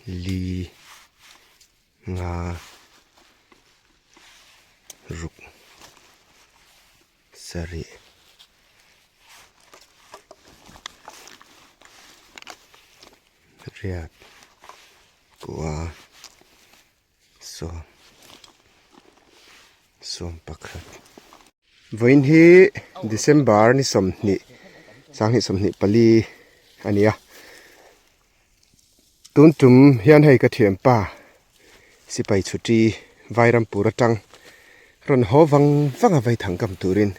Li nga ruk sarih riat kua sawm sawm pakhat. Vawiin hi December ni sawmhnih sanghnih sawmhnih pali a ni a. Tun tum hian hei ka thianpa sipai chhuti Vairampur atang rawn haw vang vang a vei thang kam turin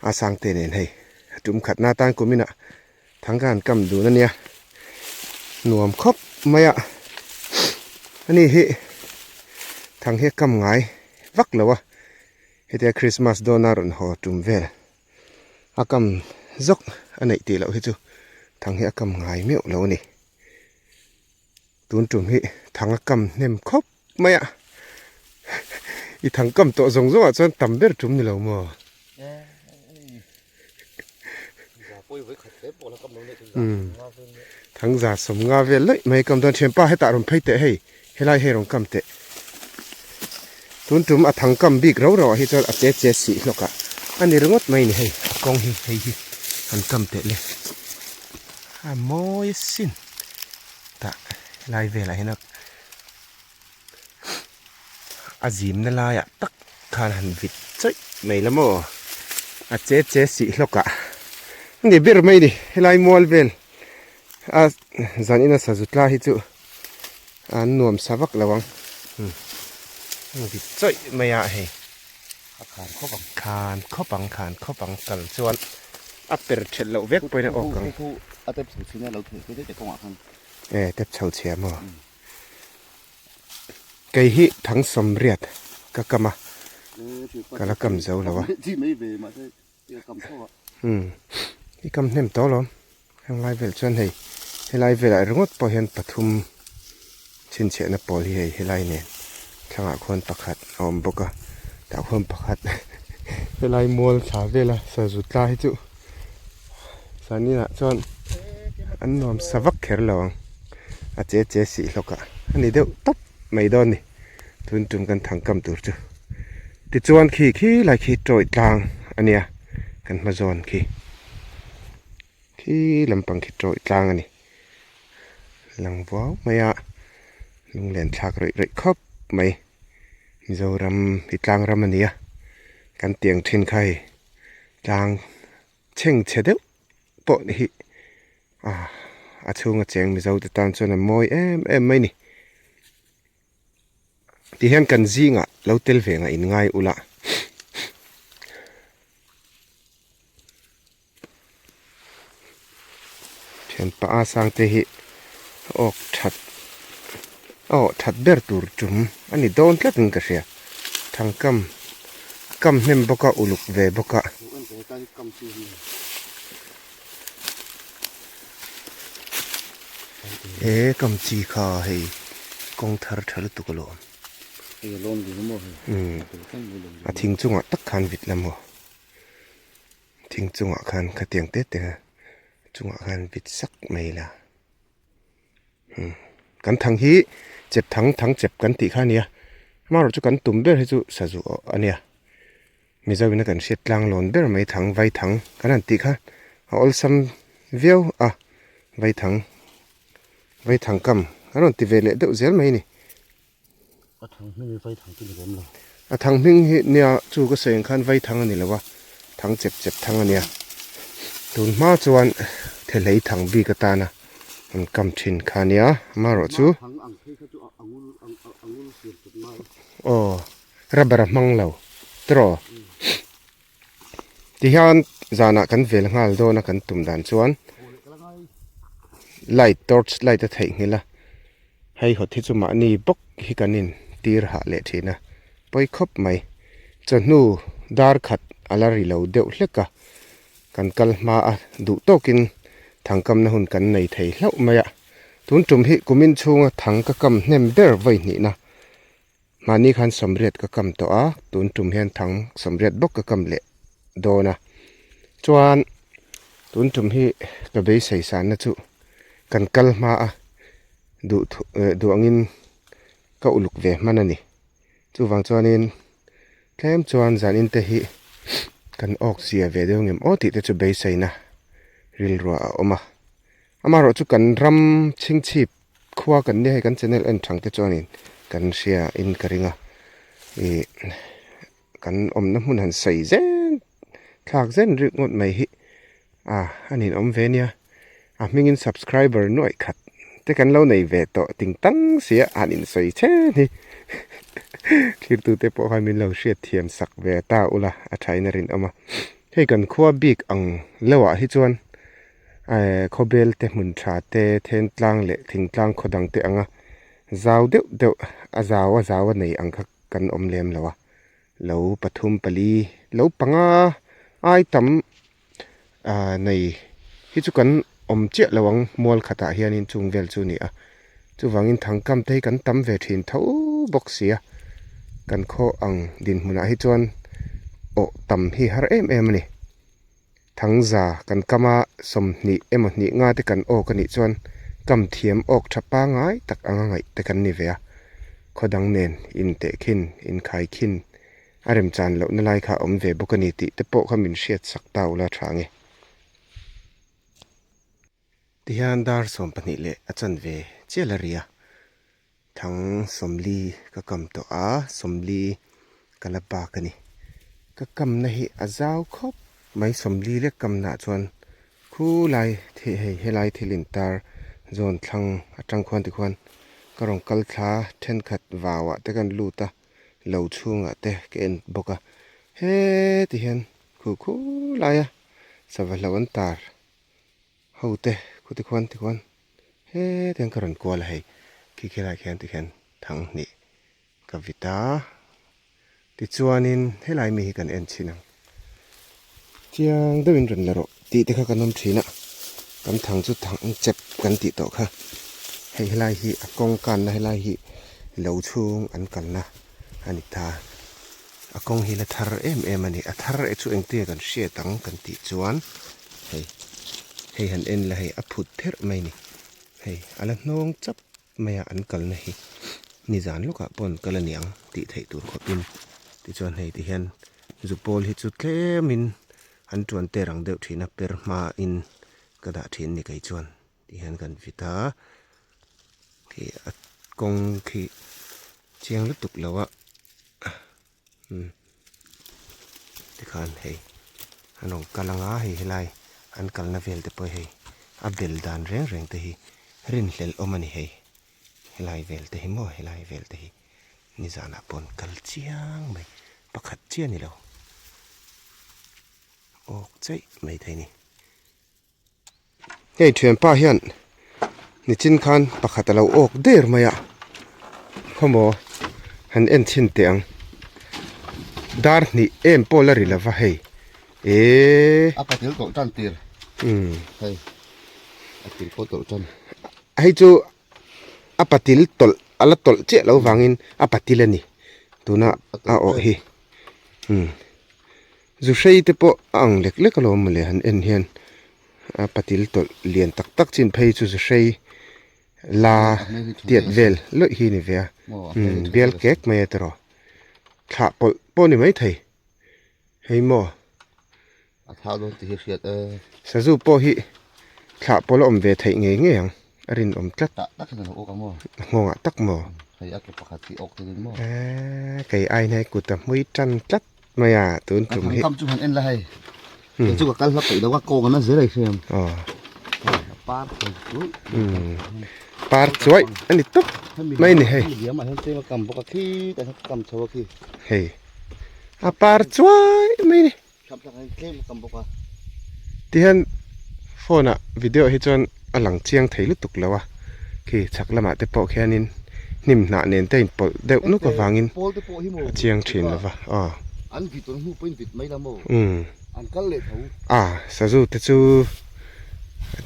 a sangte nen hei a tum khatna atan kum inah thang ka han kam dun a nia nuam khawp mai a ani hi thang hi a kam ngai vak lo a hetia Christmas dawna rawn haw tum vel. A kam zawk a neih tih loh hi chu thang hi a kam ngai meuh lo a ni. Tun tum hi thang a kam hnem khawp mai a, i thang kam tawh zawng zawng ah chuan tam ber tum ni lo maw? Thang za sawm nga vel laih mai kam dawn thianpa hetah rawn phei teh hei helai hei rawn kam teh tun tum a thang kam bik rau rau ah hi chuan a che che sih hlawk ah a ni ringawt mai ni hei a kawng hi hei hi han kam teh le a mawi asin tah helai velah hian a A zimna laiah tak khan han vit chawih mai la maw a che che sih hlawk ah a ni ber mai ni helai mual vel a zan ina sazu tla hi chu an nuam sa vak lo ang umm vit chawih mai a hei a khan khawp ang khan khawp ang khan khawp ang kal chuan a per thelh loh vek pawhin a awk ang a tep chho chhin a lo theh phei daih te kawngah khan e tep chho chhia maw. Kei hi Thangsawmriat ka kam a, ka la kam zo lo a. Umm i kam hnem tawh alawm, heng lai vel chuan hei helai velah ringawt pawh hian pathum chhinchhiahna pawl hi hei helai nen thlangah khuan pakhat a awm bawk a, tah khuan pakhat helai mual thla vela sazu tla hi chu zaninah chuan an nuam sa vak kher lo ang. A che che sih hlawk ah a ni deuh tawp mai dawn ni tun tum kan thang kam tur chu tichuan khi khi lai khi tawih tlang a nia kan hma zawn khi khi lampang khi tawih tlang a ni lang vuau mai a lunglen thlak rawih rawih khawp mai Mizoram hi tlang ram a ni a kan tiang thin kha hei tlang chhengchhe deuh pawh hi Ah a chhunga cheng Mizo te tan chuan a mawi em em mai ni. Tihian kan zingah lo tel ve ngah in ngai ula. Thianpa a sangte hi awk that a awh that ber tur tum a ni dawn tlat in ka hria. Thangkam kam hnem bawk a uluk ve bawk a. He kam chi kha hei kawng thar tha lutuk alawm a thing chungah tak khan vit la maw thing chungah khan khatiang te te chungah khan vit sak mai la kan thang hi chep thang thang chep kan tih kha a nia amaherawhchu kan tum ber hi chu sazu a nia. Mizo ina kan hriat tlang lawn ber mai thang vai thang kan han tih kha a awlsam viau a vai thang vai thang kam a rawn ti ve leh deuh zel mai a ni. A thang hming hi vai thang chu ni lem lo. A thang hming hi nia chu ka sawi ang khan vai thang a ni lo a thang chep chep thang a nia tun hma chuan thehlei thang bik atana an kam thin kha a nia amaherawhchu aw. Rubber a hmang lo tiraw tihian zanah kan vel nghal dawn a kan tum dan chuan light torch light a theih nghilh a hei hawt hi chu mahni bawk hi kan in tir hah leh thin a pawi khawp mai chawhnu dar khat a la ri lo deuh hlek a kan kal hma a duh tawkin thangkamna hun kan nei thei hlauh mai a tun tum hi kumin chhunga thang ka kam hnem ber vawi hnihna. Mahni khan sawmriat ka kam tawh a, tun tum hian thang sawmriat bawk ka kam leh dawn a. Chuan tun tum hi ka beisei sanna chu kan kal hma a, Duh duh angin ka uluk ve hman a ni. Chuvang chuanin tlem chuan zanin te hi kan awk zia ve deuh ngem aw tih te chu beiseina rilruah a awm a. Amaherawh chu kan ram chhingchhip khua kan nia hei kan channel en thang te chuanin kan hria in ka ring a. Ih kan awmna hmun han sawi zen thlak zen rik ngawt mai hi a a ninawm ve nia. A hmingin subscriber nuaih khat te kan lo nei ve tawh ting tang sia han insawi chen hi thirtute pawh khan min lo hriat thiam sak ve ta ula a thain a rinawm a. Hei kan khua bik ang lohah hi chuan eh khawbel te hmun tha te thentlang leh thingtlang khaw dang te anga zau deuh deuh a zau a zau a nei ang kha kan awm lem lo a. Lo pathum pali lo panga ai tam ah nei hi chu kan awm chiah lo ang mual khatah hianin chung vel chu a ni a chuvangin thangkam te hi kan tam ve thin tho bawk si a kan khaw ang dinhmunah hi chuan awh tam hi har em em a ni thangza kan kama sawmhnih emaw hnih nga te kan awk a nih chuan kam thiam awk tha pangai tak anga ngaih te kan ni ve a khaw dang nen intehkhin inkhaikhin. A remchan lohna lai kha a awm ve bawk a ni tih te pawh kha min hriat sak ta ula tha nge. Tihian dar 12 leh a chanve chial a ri a, thang 40 ka kam tawh a, 40 ka la bak a ni. Ka kamna hi a zau khawp mai 40 lek kamna ah chuan khu lai hei helai thil intar zawn thlang atang khuan tikhuan ka rawn kal thla thenkhat vau ah te kan lut a. Lo chhungah te ka en bawk a, heti hian khu khu laia sava hlo an tar ho te khu ti khuan ti khuan heti hian ka rawn kual a hei khi khi lai khian ti khian thang hnih ka vit a tichuanin helai mi hi kan en chhin ang chiang deuhin rawn la rawh tih te kha kan awm thin a kan thang chu thang chep kan tih tawh kha hei helai hi a kawng kanna helai hi lo chhung an kalna a ni ta a kawng hi la thar em em a ni a thar e chu engtin kan hriat ang kan tih chuan hei hei han en la hei a phut therh mai a ni hei a la hnawng chap mai a an kalna hi nizan lawkah pawh an kal a ni ang tih theih tur khawpin tichuan hei ti hian zu pawl hi chu tlemin an tuan ter ang deuh thin a per hmain ka dah thin ni kei chuan ti hian kan fit a khi a kawng khi chiang lutuk lo a umm tikhan hei an rawn kal anga hei helai an kalna vel te pawh hei a bel dan reng reng te hi rinhlelh awm a ni hei helai vel te hi maw helai vel te hi nizanah pawh an kal chiang mai pakhat chiah a ni lo awk chaih mai thei a ni. Hei thianpa hian nichin khan pakhat a lo awk der mai a khawmaw han en chhin teh ang dar hnih em pawh la ri lova hei eee a patil tawlh tan tir umm hei a til pawh tawlh tan hei chu a patil tawlh a la tawlh chiah lo vangin a patil a ni tuna a awh hi umm. Zu hrei te pawh a ang lek lek alawm mawle han en hian a patil tawlh lian tak tak chin phei chu zu hrei la tiat vel lawih hi a ni ve a umm bial kek mai a tiraw thlah pawlh pawh a ni maithei hei maw sazu pawh hi thlah pawlh a awm ve theih ngei ngei ang a rinawm tlat a nghawngah tak maw eee kei aiin hei kut a hmui tan tlat. Mai a tun tum hi. Kam chu han en la hei. Kei chu ka kal hla peih lo a kawng an zel ai hriam. Aw. Par thei chu. Par chuai ani tawp mai ni hei. Liam ah hian tlem a kam bawk a khi tah hian ka kam chho a khi. Hei. A par chuai mai ni. Thlap thlak hian tlem a kam bawk a. Tihian phone ah video hi chuan a lang chiang thei lutuk lo a khi chhak lamah te pawh khianin hnim hnah nen te a inpawlh deuh nuk avangin a chiang thin lo va aw umm a sazu te chu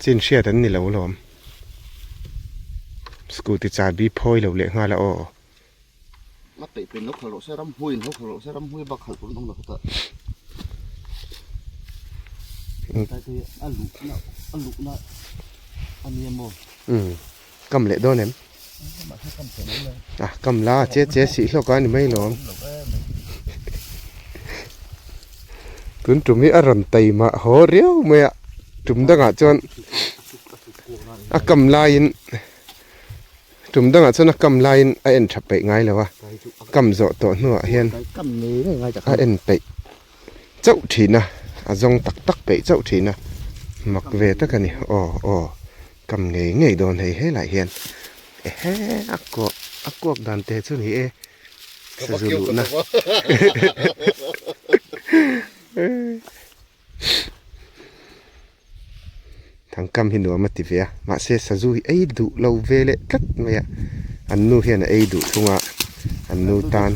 chin hriat an ni lo lawm scooty chahbi phawi lo leh nghal a aw. Umm. Kam leh dawn em? A kam la che che sih hlawk a ni mai lawm. Tun tum hi a rawn taima haw riau mai a, tum dangah chuan a kam laiin tum dangah chuan a kam laiin a en tha peih ngai lo a, kam zawh tawh hnuah hian a en peih chauh thin a, a zawng tak tak peih chauh thin a, mak ve tak a ni aw aw. Kam ngei ngei dawn hei helai hian ehe a kuak a kuak dan te chu ni e sazu luhna thangkam hi nuam a ti ve a mahse sazu hi ei duh lo ve leh tlat mai a an nu hian a ei duh thung a an nu tan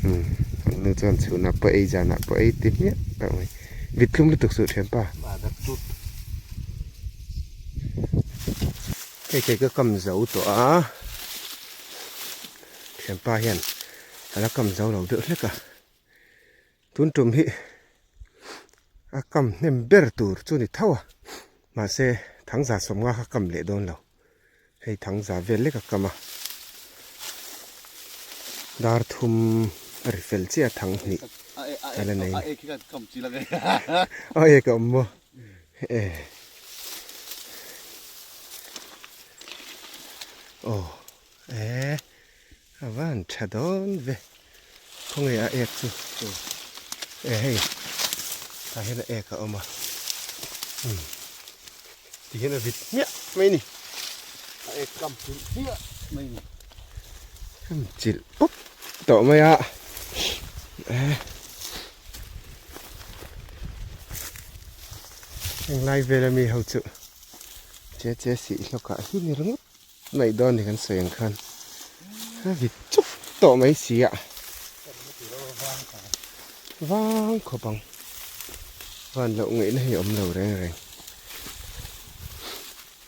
umm an nu chuan chhunah pawh ei zanah pawh ei ti hmiah tawh mai. Vit tlum lutuk suh thianpa. Hei kei ka kam zo tawh a, thianpa hian a la kam zo lo deuh hlek a, tun tum hi a kam hnem ber tur chu ni tho a, mahse thangza sawmnga kha kam leh dawn lo. Hei thangza vel lek a kam a, dar thum a ri fel chiah a thang hnih a la nei a ni. A ek a awm maw? E. Aw e a van tha dawn ve khawnge a ek chu e hei tah hian a ek a awm a umm. Ti hian a vit hmiah mai ni. A ek kam chilh hmiah mai ni. Kam chilh pawp tawh mai a. Heng lai vel ami ho chu che che sih hlawk ah hi ni ringawt mai dawn ni kan sawi ang khan a vit chuk tawh mai si a. Vang khawp ang. Van loh ngaihna hi a awm lo reng reng.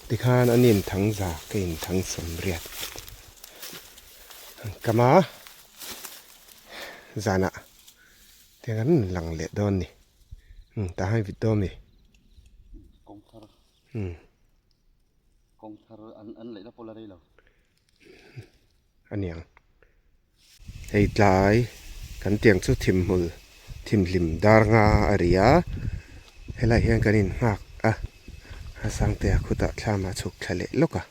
Tikhan an inthang za ka inthang sawmriat an kam a, zanah tiang an lang leh dawn ni. Umm tah hian vit dawn mi. Kawng thar. Umm. Kawng thar an an leih na pawh la rei lo. A niang. Hei tlai kan tiang chu thimhmul thimhlim dar nga a ri a, helai hian kan innghak a, a sangtea khutah thlam a chhuk thla leh lawk a,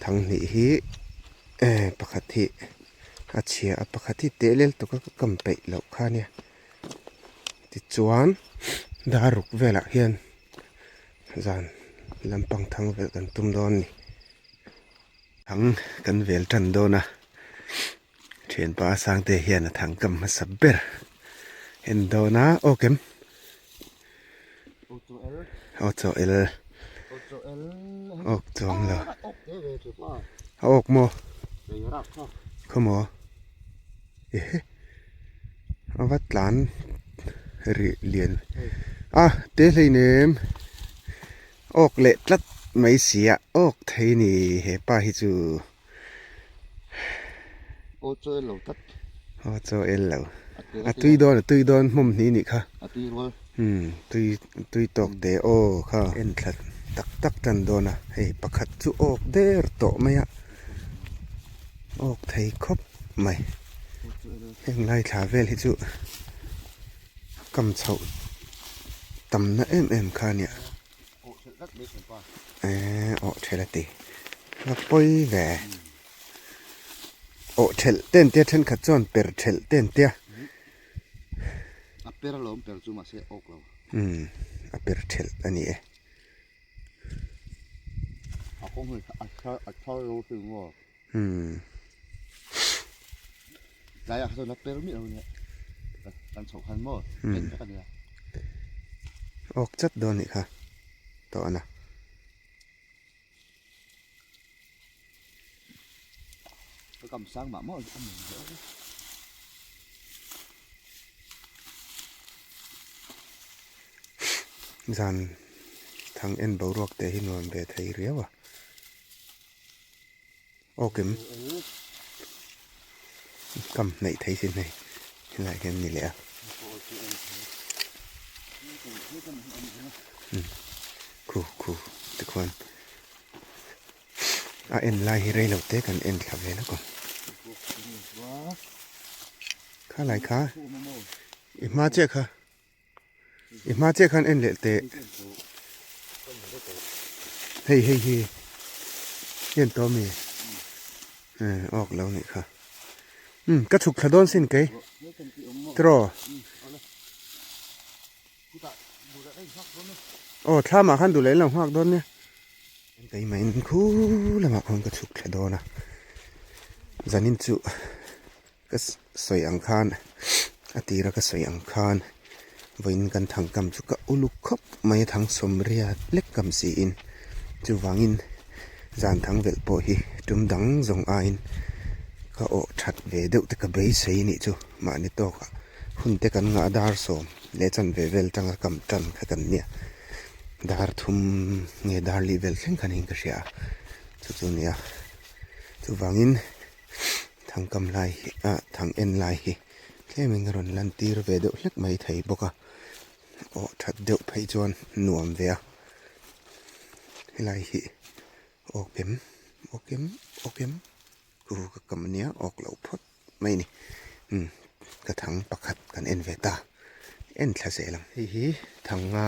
thanghnih hi eh pakhat hi a chhia a pakhat hi teh lel tuk a ka kam peih loh kha nia tichuan dar ruk velah hian zan lampang thang velh kan tum dawn a ni. Thang kan vel tan dawn a, thianpa Sangte hian a thang kam hmasa ber en dawn a, aw kem aw chaw el awk chuang lo a awk maw khawmaw ehe a va tlan rih lian a te hleinem. Awk leh tlat mai si a, awk thei ni he pa hi chu. Aw chaw el lo tlat. Aw chaw el lo. A tui dawn a tui dawn hmawm hnih nih kha. A tui rual. Umm tui tui tawk te aw kha. En thla tak tak tan dawn a, hei pakhat chu awk der tawh mai a, awk thei khawp mai. Heng lai thla vel hi chu. Kam chhoh tamna em em kha nia eee awh thelh a ti va pawi ve awh thelh te an tia thenkhat chuan per thelh te an tia a per alawm per chu mahse awk lo umm a per thelh a ni e a kawng hi a thar a thar lo hrim maw Umm. Tlaiah kha chuan a per miah lo nia. Kan chhoh khan maw pen vek a nia. Awk chat dawn nih kha tawh ana. Ka kam sang mah mah a ni hle. Zan thang en boruak te hi nuam ve thei riau a. Aw kem kam hnaih thei sin hei helaiah hian ni leh a umm khu khu tikhuan. A en lai hi rei lo te kan en thla ve lawk ang. Kha lai kha i hma chiah kha i hma chiah khan en leh teh. Hei hei hi en tawh ami awk lo nih kha. Umm ka chhuk thla dawn sin kei tiraw. Aw thlamah khan duh leh in lo nghak dawn nia. Keimah in khu lamah khawn ka chhuk thla dawn a, zanin chu ka sawi ang khan a tira ka sawi ang khan vawiin kan thangkam chu ka uluk khawp mai a thang sawmriat lek kam siin chuvangin zan thang velh pawh hi tum dang zawng aiin ka awh that ve deuh te ka beisei nih chu mahni tawkah. Hun te kan ngah dar sawm leh chanve vel tanga kam tan kha kan nia. Dar thum nge dar lih vel thleng khan in ka hria a, chu chu nia. Chuvangin thang kam lai hi ah thang en lai hi tlemin a rawn lan tir ve deuh hlek mai thei bawk a. Aw that deuh phei chuan nuam ve a. Helai hi awk em awk em awk em. Chu ka kam ania awk loh phawt mai a ni umm ka thang pakhat kan en ve ta en thla zel ang. Hei hi thang nga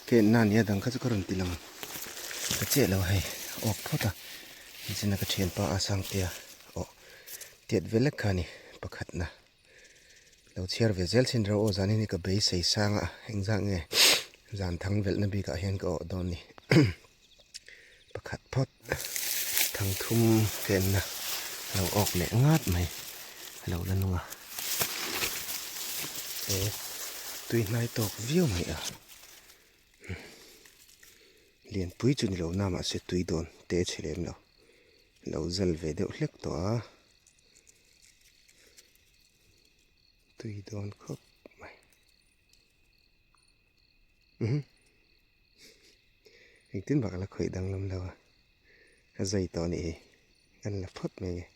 ka en na ania dang kha chu ka rawn ti lang ka chiah lo hei awk phawt a nichina ka thianpa a sangtea aw tiat ve lek kha a ni pakhat na lo chhiar ve zel chin ro aw zan hi ka beisei sang a engzah nge zan thang velhna bikah hian ka awh dawn ni. Pakhat phawt thang thum kenna a lo awk leh ngat mai a lo la nung a he tui hnai tawk viau mai a lianpui chu ni lo na mahse tui dawn te chhe lem lo lo zal ve deuh hlek tawh a tui dawn khawp mai. Engtin bak la khawih danglam lo a, a zai tawh anih hi, kan la phawt mai nge.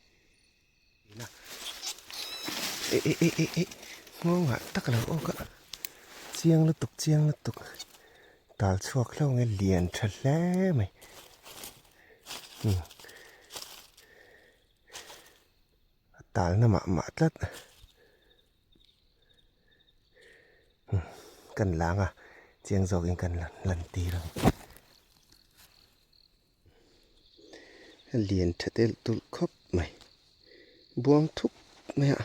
Eh eh eh eh eh nghawngah tak lo awk a, chiang lutuk chiang lutuk, tal chhuak hlauh nge lian tha hle mai. A talna mah mah tlat. Kan lang a chiang zawkin kan lan tir a ni a lian tha telh tulh khawp mai buang thup mai a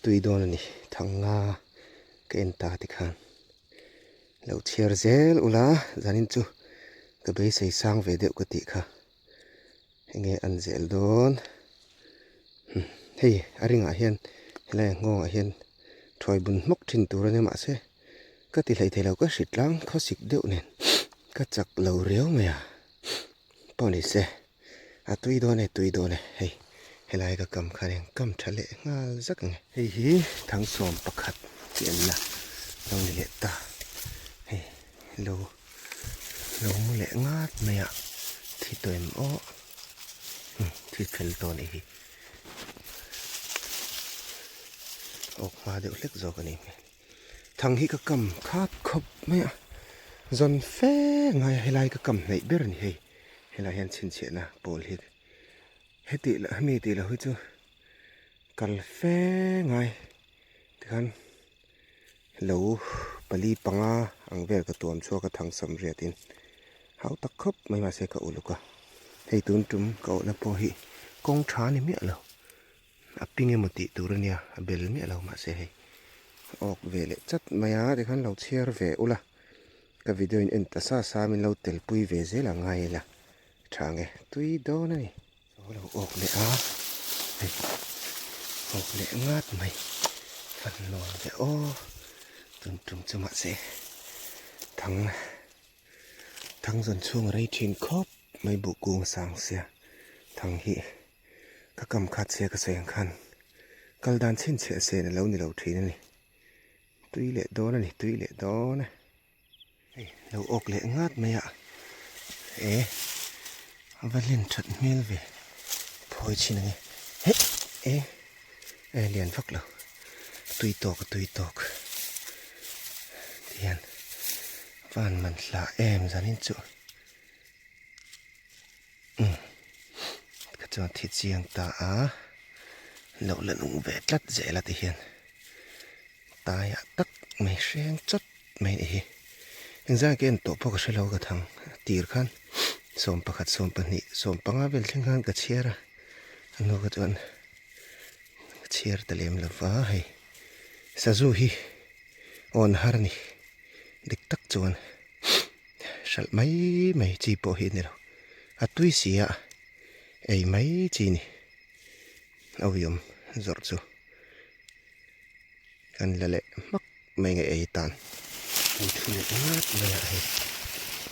tui dawn a ni thang nga ka en ta tikhan lo chhiar zel ula zanin chu ka beisei sang ve deuh ka tih kha. Enge an zel dawn hei a ringah hian helai nghawngah hian thuai bun hmawk thin tur a nia mahse ka ti hlei thei lo ka hrit tlang khawsik deuh nen ka chak lo riau mai a pawh ni se a tui dawn e tui dawn e hei helai ka kam khan eng kam tha leh nghal zak ang e. Hei hi thangsawm pakhat chi an la lo ni leh ta hei lo. Lo mu leh ngat mai a, thi tawh em aw, umm thi fel tawh a nih hi, awk hma deuh hlek zawk a nih hmel, thang hi ka kam khat khawp mai a, zawn fe ngai a helai ka kam hnaih ber a ni hei, helai hian chhinchhiahna pawl hi heti lah hemi tih loh hi chu kal fe ngai tikhan. Lo pali panga ang vel ka tuam chhuak a thangsam riatin hau tak khawp mai mahse ka uluk a, hei tun tum ka awhna pawh hi kawng tha ni miah lo, a ping emaw tih tur ania a bel miah lo mahse hei awk ve leh chat mai a tikhan lo chhiar ve ula ka video in en ta sa sa min lo tel pui ve zel ang ngai ila tha nge tui dawn a ni. Chaw lo awk leh a, hei awk leh ngat mai fan nuam ve aw tun tum chu mahse thang thang zawn chhung a rei thin khawp mai buh kung sang sia thang hi ka kam khat sia ka sawi ang khan kal dan chhinchhiah sen a lo ni lo thin a ni tui leh dawn a ni tui leh dawn a. Hei lo awk leh ngat mai a e a va hlen that hmel ve phawi chin ang e he e e lian vak lo tui tawk a tui tawk tihian van man hla em zanin chu um. Chuan thi chiang ta a, lo la nung ve tlat zel a ti hian taiah tak mai hreng chawt mai a ni hi. Engzai ka en tawh pawh ka hre lo ka thang tir khan 11, 12, 15 vel thleng khan ka chhiar a, a hnu kha chuan ka chhiar ta lem lo va hei sazu hi awn har a ni dik tak chuan hralh mai mai chi pawh hi a ni lo a tui si a ei mai chi a ni a uiawm zawrh chu. Kan la leh hmak mai nge ei tan. Tui thu leh ngat mai ah hei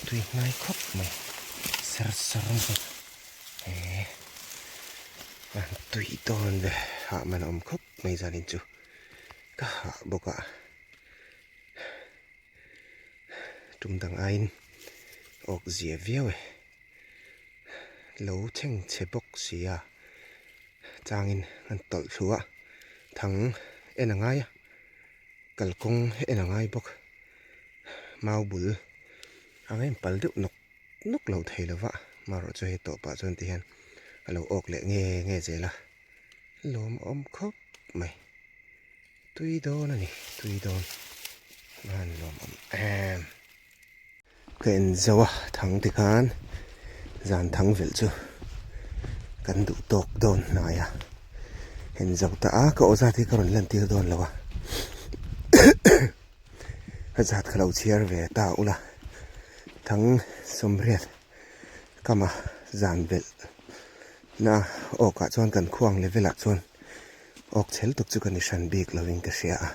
tui hnai khawp mai ser sar ang chu he an tui dawn ve hah man a awm khawp mai zanin chu ka hah bawk a tum dang aiin awk zia viau e lo thleng chhe bawk si a. Changin an tawlh thlu a, thang en a ngai a, kalkawng en a ngai bawk. Mau bul ang a inpal deuh nawk nawk lo thei lo va, marawh chu hei tawpah chuan ti hian a lo awk leh nge nge zel a, lawmawm khawp mai. Tui dawn a ni, tui dawn a han lawmawm em. Ka en zauh a, thang te khan zan thang velh chu kan duh tawk dawn hnai a, en zauh ta a, ka aw zat hi ka rawn lan tir dawn lo a, ka zat kha lo chhiar ve ta ula, thang sawmriat kama zan velh na awkah chuan kan khuang level ah chuan awk chhel tuk chu ka ni hran bik lovin ka hria a.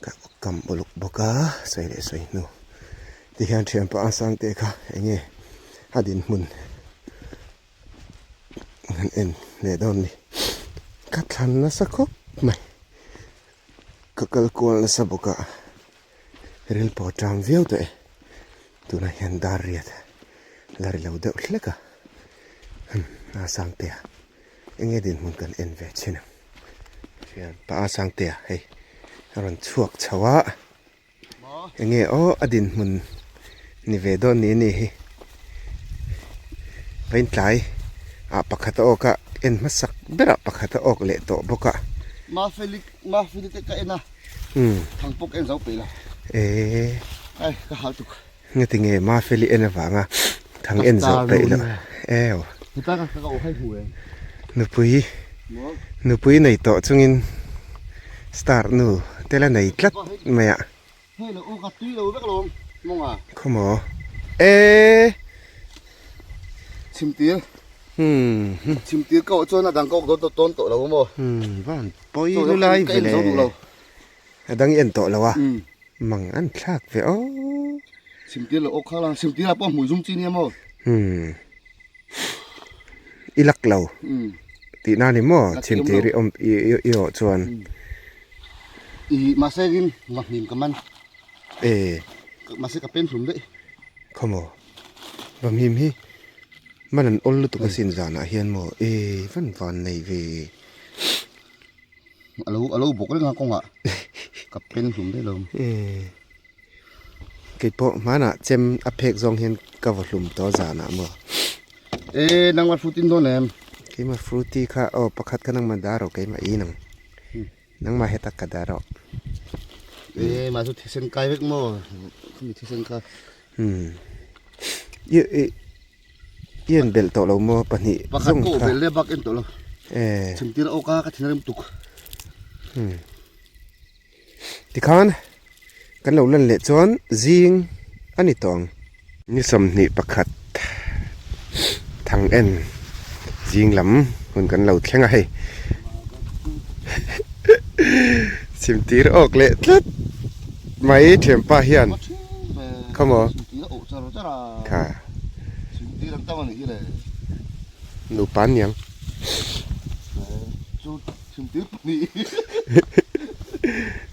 Ka kam uluk bawk a, sawi leh sawi hnu ti hian thianpa a sang te kha eng nge a dinhmun han en leh dawn ni. Ka thlan nasa khawp mai, ka kal kual nasa bawk a, ril pawh a ṭam viau tawh e. Tunah hian dar riat la ri lo deuh hlek a, a sang te a. Enge dinhmun kan en ve chin ang. Thian pa Sangtea hei a rawn chhuak chho a. Enge aw a dinhmun ni ve dawn ni ni hi. Vain tlai ah pakhat a awk a en hmasak berah pakhat a awk leh tawh bawk a. Mafeli Mafeli te ka en a. Thang pawh ka en zo peih lo. Eee. Ai ka hal tuk. Ngati nge Mafeli en avanga thang en zawh peih loh ew. Nupui nupui nei tawh chungin star nu te la nei tlat mai a. Khawmaw e. Chhimtir Chhimtir ka awh chuan a dang ka awk dawn tawn tawh lo maw. Van pawi lulai ve le. A dang i en tawh lo a. Mang an thlak ve aw. Simtir lo aw kha lang simtir ah pawh hmui zum chi nia maw. Hmm. I lak lo. Hmm. Tih na ni maw chhimtir i awm i i awh chuan. I mahse in ngahnim ka man. E. Mahse ka pen hlum daih. Khaw maw. Vahmim hi man an awl lutuk asin zanah hian maw. E van van nei ve. Alo alo bawk reng a kawngah ka pen hlum daih lo. Kei pawh hmanah chem a phek zawng hian ka vaw hlum tawh zanah maw. E nangmah fruity in dawn em? Keimah fruity kha aw pakhat kha nangmah dah rawh keimah in ang. Nangmah heta ka dah rawh. E mah chu thisen kai vek maw khami thisen kha. I i I en belh tawh lo maw pahnih Pakhat zawng pawh kha. belh le bak en tawh lo. Eh. Chhimtir awk a ka thin a rem tuk. Hmm. Tikhan kan lo lan leh chuan zing a ni tawh ang. Ni 21 thang en zing lam hun kan lo thleng a hei. Chhimtir awk leh tlat mai thianpa hian. Khawmaw? Kha. Nupa an niang.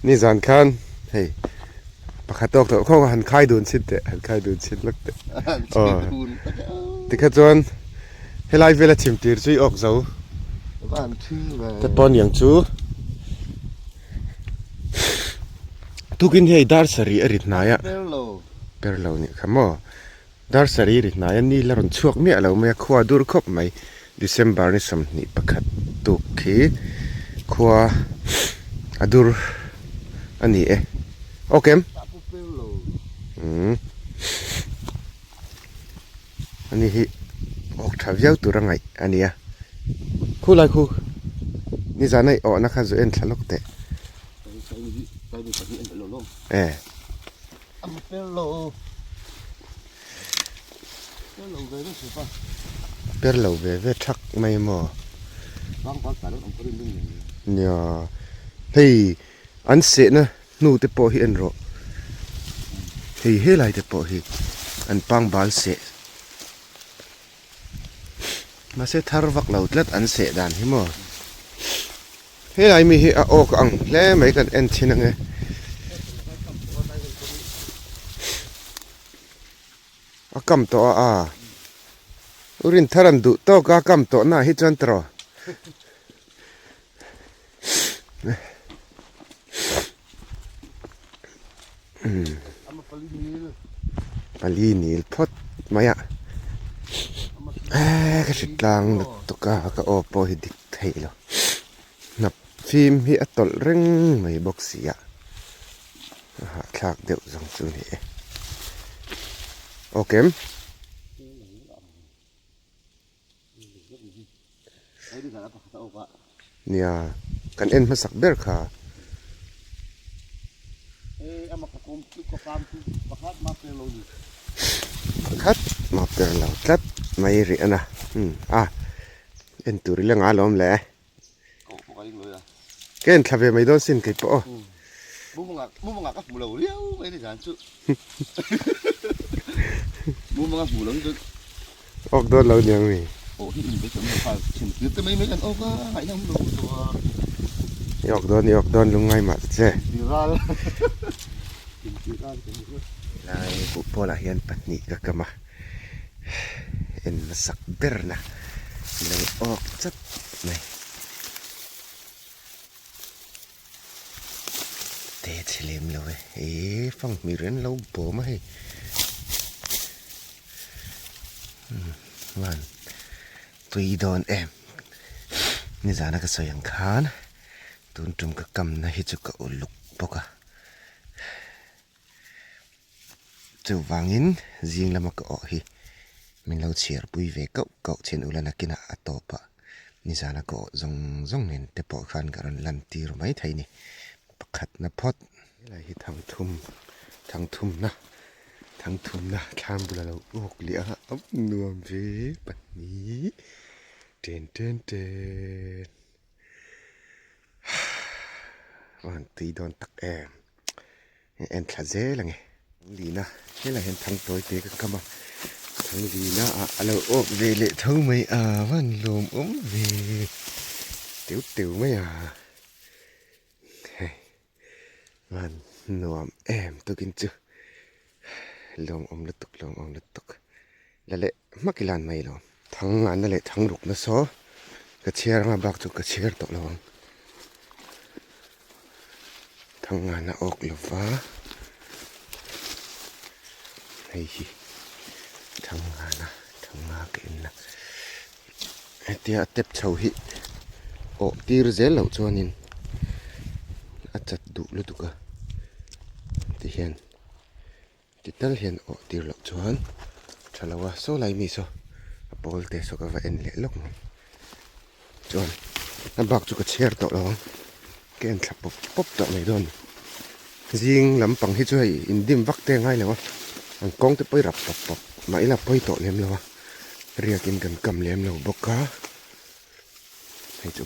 Nizan khan hei pakhat tawk tawh khaw han khai dun chhin teh han khai dun chhin lawk teh. Aw. Tikha chuan helai vela chhimtir chu i awk zo. Te pawh niang chu. Tukin hei dar sarih a ri hnai a per lo nih kha maw dar sarih a ri hnai a ni la rawn chhuak miah lo mai a khua dur khawp mai. December ni 21 tuk khi khua a dur a ni e. Ok em? Umm. Ani hi awk tha viau tur a ngaih a nia. Khu lai khu nizan a i awhna kha zu en thla lawk teh. E. Per lo ve ve thak mai maw. Nia hei an sehna hnu te pawh hi en rawh hei helai te pawh hi an pangbal seh mahse thar vak lo tlat an seh dan hi maw helai mi hi a awk ang hle mai kan en thin ange. A kam tawh a a. U Rinthar an duh tawk a kam tawh naah hi chuan tawh. Pali nil phawt mai a. Ka hrit tlang lutuk a ka aw pawh hi dik theih lo. Hnap fim hi a tawlh reng mai bawk si a. A hahthlak deuh zawng chu ni e. Aw kem. Nia, kan en hmasak ber kha. Pakhat mah per lo tlat mai rih a na. A, en tur ila nga alawm le. Ka en thla ve mai dawn sin kei pawh aw. Mumanga ka hmu lo riau mai ni zan chu. Mumanga hmu lo ni chu. Awk dawn lo niang mi. Aw hi in beisam lo kha thin tir te mai mai kan awk a ngaihna awm lo tawh a. I awk dawn i awk dawn lungngai mah ta che. Tiral. In tiral kan ni hlawt. Helai buhpawlah hian pahnih ka kam a. En hmasak berna lo awk chat mai. Te chhe lem lo e, eee fanghmir an lo bawm a hei. Umm tui dawn em nizana ka sawi ang khan tun tum ka kamna hi chu ka uluk bawk a. Chuvangin zing lama ka awh hi min lo chhiar pui ve kauh kauh chin ula nakinah a tawp a, nizana ka awh zawng zawng nen te pawh khan ka rawn lan tir mai thei ni. Pakhatna phawt. Helai hi thangthum, thangthumna, thangthumna thlam bula lo awk leh a, a nuam ve pahnih ten ten ten van tui dawn tak em. En thla zel ange. Thanglina helai hian thang tawi te ka kam a, Thanglina ah a lo awk ve leh tho mai a, van lawm awm ve teu teu mai a, hei van nuam em tukin chu lawm awm lutuk lawm awm lutuk la leh hmak i lan mai lo. Thang nganna leh thang rukna saw ka chhiar anga bak chu ka chhiar tawh lo ang. Thang nganna awk lova hei hi thang ngana thang nga ka en a hetia a tep chho hi awh tir zel loh chuanin a chat duh lutuk a tihian. Ti tal hian awh tir loh chuan tha lo a, saw lai mi saw a pawl te saw ka va en leh lawk mai. Chuan a bak chu ka chhiar tawh lo ang, ka en thla pawp pawp tawh mai dawn a ni. Zing lampang hi chu hei indim vak te a ngai lo a, an kawng te pawh i rap pawp pawp mah ila pawi tawh lem lo a, riakin kan kam lem lo bawk a, hei chu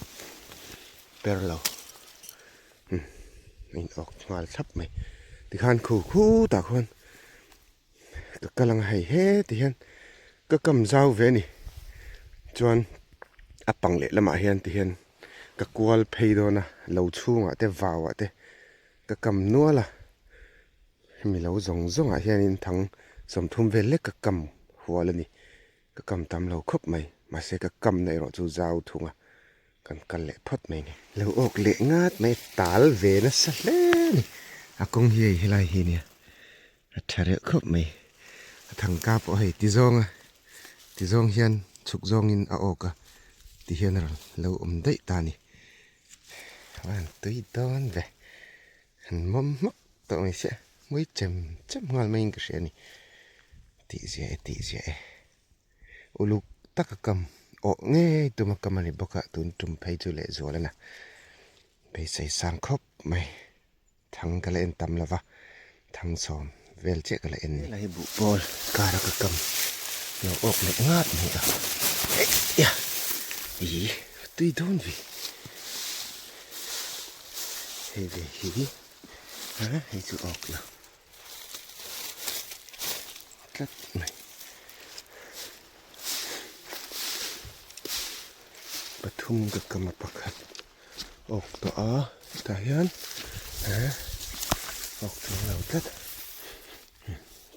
per lo. Umm a in awk nghal thlap mai tikhan khu khutah khuan ka kal ang a hei heti hian ka kam zau ve a ni chuan a pang leh lamah hian ti hian ka kual phei dawn a lo chhungah te vauah te ka kam nual a hemi lo zawng zawngah hianin thang sawmthum vel lek ka kam hual a ni. Ka kam tam lo khawp mai, mahse ka kamna erawh chu zau thung a, kan kal leh phawt mai ni. Lo awk leh ngat mai, tal ve nasa hle a ni. A kawng hi hei helai hi nia, a tha reuh khawp mai. A thangka pawh hei ti zawng a, ti zawng hian chhuk zawngin a awk a. Ti hian a rawn lo awm daih ta a ni. A han tui dawn ve. Han mawm hmak tawh mai sia. Mawi chem chem nghal maiin ka hria a ni. Tih zia e tih zia e. Uluk taka kam awh ngei tuma kam a ni bawk a, tun tum phei chu lehzual a na. Beisei sang khawp mai. Thang ka la en tam lova, thang sawm vel chiah ka la en ni. Helai buh pawl kara ka kam lo awk leh ngat mai a. Eih ih tui dawn ve. Hei ve hi a hei chu awk lo tlat mai. Pathum ka kam a pakhat. Awk tawh a tah hian eh awk chuang lo tlat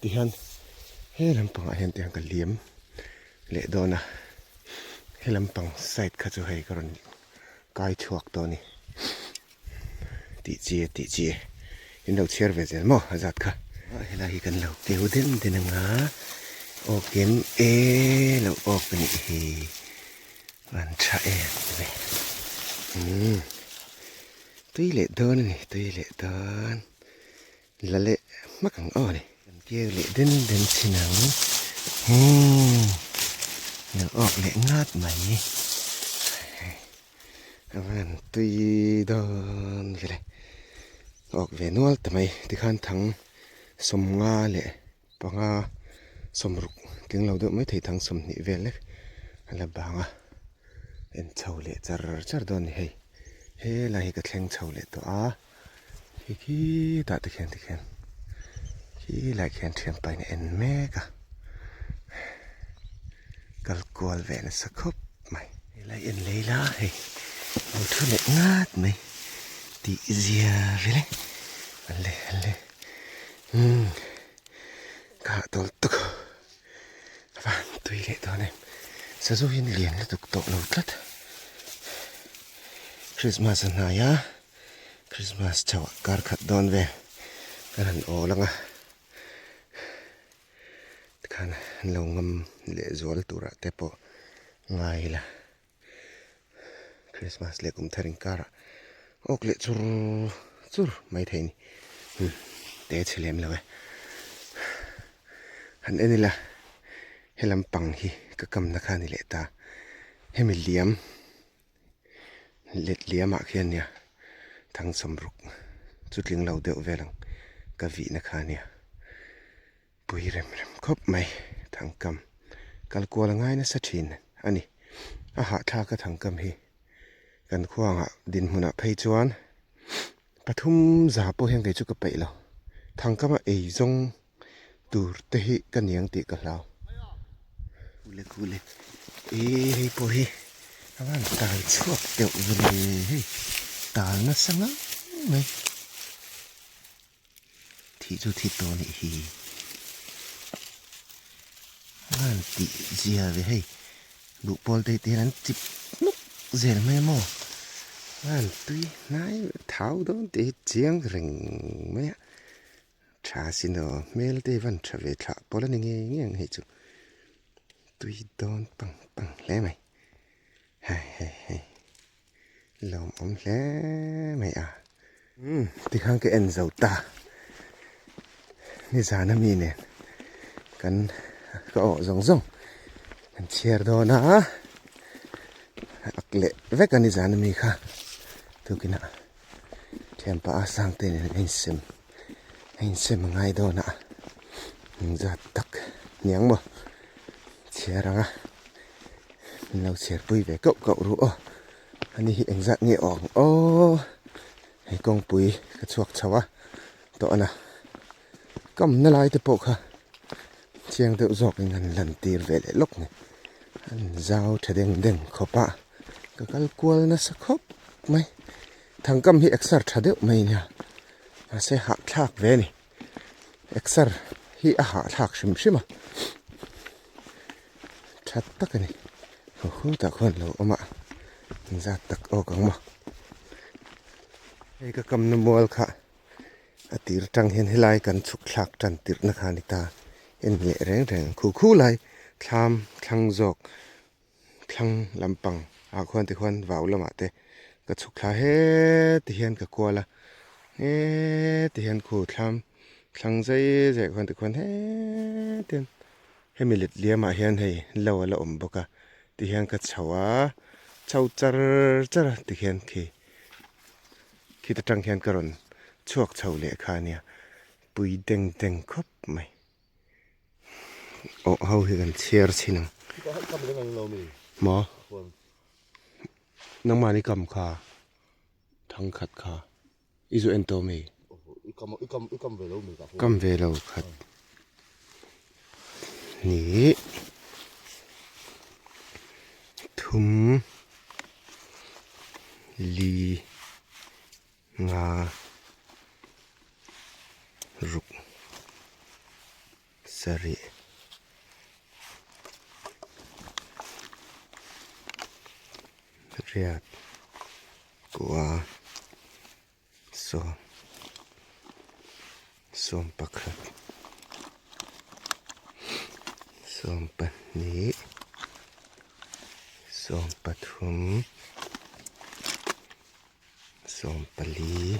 tihian he lampangah hian tihian ka liam leh dawn a he lampang side kha chu hei ka rawn kai chhuak tawh a ni tih chi e tih chi e in lo chhiar ve zel maw a zat kha helai hi kan lo keu den den anga awk em e lo awk a nih hi. An tha em em e. Umm tui leh dawn a ni tui leh dawn la leh hmak ang aw ni. Kan keu leh den den chin ang umm lo awk leh ngat mai a van tui dawn vele awk ve nual ta mai tikhan thang sawmnga leh. Panga sawmruk tling lo deuh mai thei thang sawmhnih vel lek a la bang a, en chho leh char char dawn a ni hei. Helai hi ka thleng chho leh tawh a, khi khitah te khian tikhian khilai khian thianpa in a en mek a, kal kual ve nasa khawp mai. Helai en lei la hei lo thu leh ngat mai tih zia vel e, an le an le. Umm ka hah tawl tuk a van tui leh dawn em sazu hi an lian lutuk tawh lo tlat Christmas a hnai a Christmas chho ah kar khat dawn vel kan han awl ang a tikhan an lo ngam leh zual turah te pawh ngai ila. Christmas leh kum thar inkarah awk leh chur chur mai thei a ni. Hmm, te chhe lem lo e. Han en ila, he lampang hi ka kamna kha a ni leh ta. Hemi liam, let liamah khian nia Thangsawmruk chu tling lo deuh vel ang ka vihna kha a nia. Pui rem rem khawp mai thangkam kal kual a ngai nasa thin a ni. A hahthlak a thangkam hi kan khuangah dinhmunah phei chuan pathum za pawh hian kei chu ka peih lo. Thangkama ei zawng tur te hi ka niang tih ka hlau. Kule kule e hei pawh hi a van tal chhuak deuh vele hei tal nasa ngang mai. Thih chu thi tawh anih hi. A han tih zia ve hei. Duh pawl te te hian an chip nuk zel mai a maw. A han tui hnai thau dawn tih hi chiang reng mai a. Tha sin aw hmel te hi van tha ve thlah pawl a ni ngei ngei ang hei chu. Tui dawn pang pang hle mai. Hei hei hei. Lawmawm hle mai a. Umm tikhan ka en zo ta. Nizan ami nen kan ka awh zawng zawng kan chhiar dawn a. Ak leh vek a nizan ami kha tukinah thianpa a Sangte nen a insem a insem a ngai dawn a. Engzat tak niang maw chhiar ang a. Min lo chhiarpui ve kauh kauh ru aw. Ani hi engzat nge awm ang aw. Hei kawngpui ka chhuak chho a tawh ana. Kamna lai te pawh kha chiang deuh zawk in an lan tir ve leh lawk ni. An zau tha deng deng khawp a. Ka kal kual nasa khawp mai. Thangkam hi exer tha deuh mai nia. Mahse hahthlak ve a ni. Exer hi a hahthlak hrim hrim a. That tak a ni. Haw haw tah khuan lo awm a, zat tak awk ang maw. Hei ka kamna mual kha a tir tang hian helai kan chhuk thlak tan tirhna kha a ni ta. En leh reng reng khu khu lai thlam thlang zawk thlang lampang. Ah khuan tikhuan vau lamah te ka chhuk thla heti hian ka kual a heti hian khu thlam thlang zai zai khuan tikhuan heti hian hemi let liamah hian hei lo a la awm bawk a tihian ka chho a chho char char a tikhian khi khita tang khian ka rawn chhuak chho leh kha a nia pui deng deng khawp mai. Aw ho hi kan chhiar chhin ang. Maw? Nangmahni kam kha thangkhat kha i zu en tawh mi? Kam ve lo khat hnih thum li nga ruk sarih riat kua sawm sawm pakhat sawm pahnih sawm pathum. Sawmpali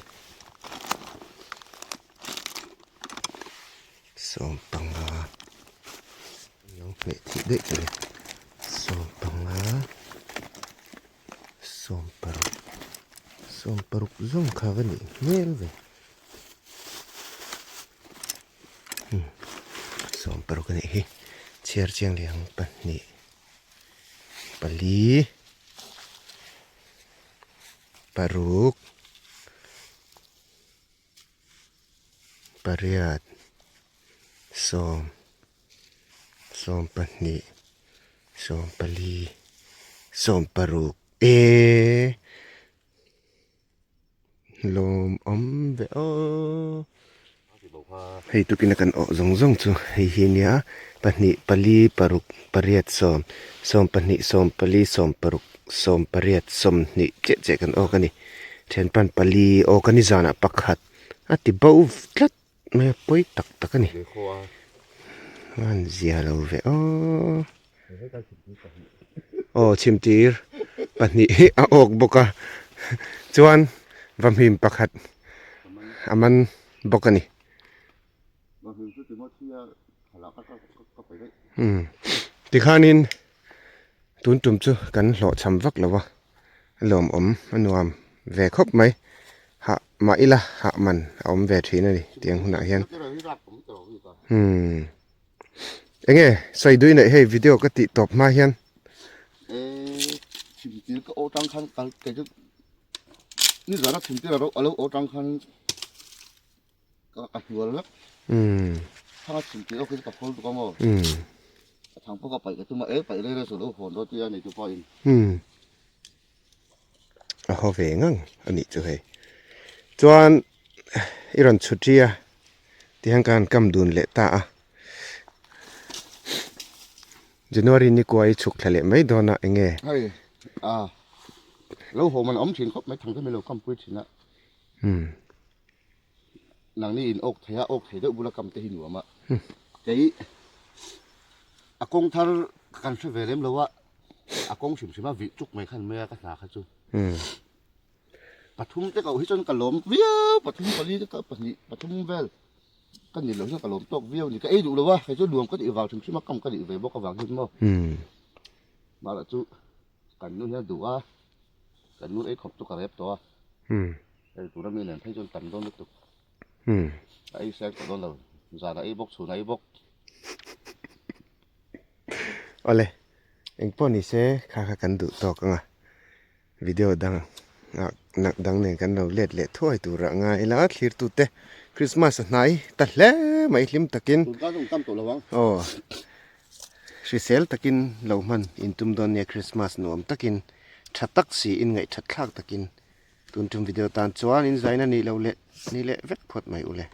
sawmpanga lo hmeh thih daih chu le sawmpanga sawmparuk sawmparuk zawng kha va nih hmel ve umm sawmparuk a nih hi chhiar chiang leh ang pahnih pali. Paruk pariat sawm sawm pahnih sawm pali sawm paruk e lawmawm ve aw. Hei tukin a kan awh zawng zawng chu hei hi nia pahnih pali paruk pariat sawm sawm pahnih sawm pali sawm paruk sawm pariat sawmhnih chiah chiah kan awk a ni thianpan pali awk a ni zanah pakhat a ti bo tlat mai a pawi tak tak a ni a han zia lo ve aw aw chhimtir pahnih hi a awk bawk a chuan vahmim pakhat a man bawk a ni umm tikhanin tun tum chu kan hlawhchham vak lo a lawmawm a nuam ve khawp mai hah mah ila hah man a awm ve thin a ni tiang hunah hian umm. Enge sawi dui neih hei video ka tih tawp hma hian. Eh chhimtir ka aw tang khan kal kei chu ni zana chhimtir alo alo aw tang khan ka ka hnual vek. Umm. Thanga chhimtir aw khi ka phul tuk amaw. Umm. A thang pawh ka paih ka tum a e paih rei rei chu lo hawn dawn tia nei tu pa in. Umm. A haw ve ngang a nih chu hei. Chuan i rawn chhut ri a tihian ka han kam dun leh ta a. January ni kua i chhuk thla leh mai dawn a eng nge? Hei a lo haw man awm thin khawp mai thang te mai lo kam pui thin a. Umm. Nangni in awk thei a, awk thei deuh bula kam te hi nuam a. Kei a kawng thar kan hre ve lem lo a, a kawng hrim hrim a vih chuk mai khan mai a ka hna kha chu. Pathum te koh hi chuan ka lawm viau, pathum pali te ka pahnih pathum vel ka ni loh hian ka lawm tawk viau a ni. Ka ei duh lo a, kei chu nuam ka tih vang hrim hrim a, kam ka nih ve bawk avang hian maw. Mahla chu kan nu hian a duh a, kan nu ei khawp chu ka rep tawh a. Hei tura mi nen phei chuan tam dawn lutuk. A ei seng tawh dawn lo. Zan a ei bawk, chhun a ei bawk. Awle, engpawh ni se kha kha kan duh tawk ang a. Video dang ah nak dang nen kan lo let leh thuai tur ah ngai ila thlirtute Christmas a hnai ta hle mai hlim takin. Tun kar chu tam tawh lo ang. Aw, hrisel takin lo hman intum dawn nia Christmas nuam takin tha tak si in ngaihthat thlak takin. Tun tum video tan chuan in zaina nih loh leh ni leh vek phawt mai ule.